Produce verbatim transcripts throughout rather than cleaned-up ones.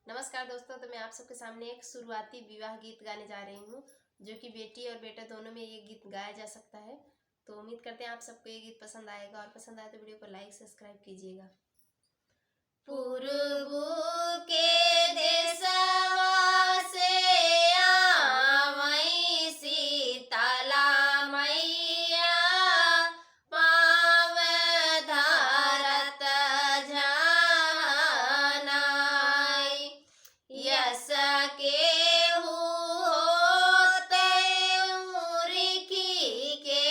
नमस्कार दोस्तों, तो मैं आप सबके सामने एक शुरुआती विवाह गीत गाने जा रही हूँ, जो कि बेटी और बेटा दोनों में ये गीत गाया जा सकता है। तो उम्मीद करते हैं आप सबको ये गीत पसंद आएगा, और पसंद आए तो वीडियो को like, subscribe कीजिएगा। पूर्व के देशवा से आवई शीतला मैया, पाँव धरत जहनाई। यस केहू होत उरिखी के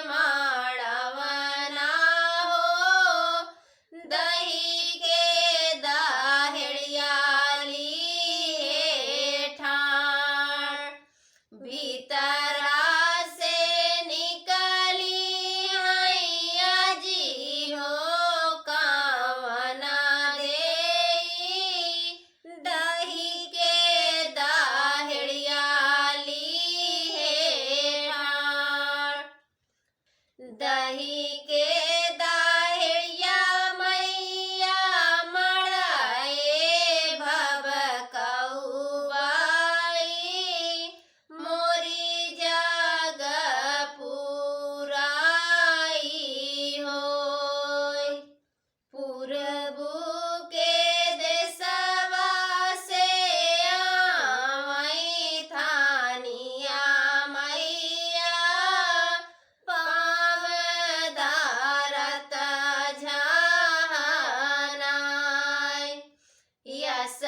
माड़वना हो, दही के दहिड़िया लीहे ठाण। भीतरा से निकली हैया जी हो, कावन देई दही के दहिड़िया लीहे ठाण। दही के दहिड़िया मैया मड़ाए भभकउबाई, मोरी जग पुराई होई। पूरबू के देसवा से आवई थानिया मैया, पाँव धरत जहनाई। यस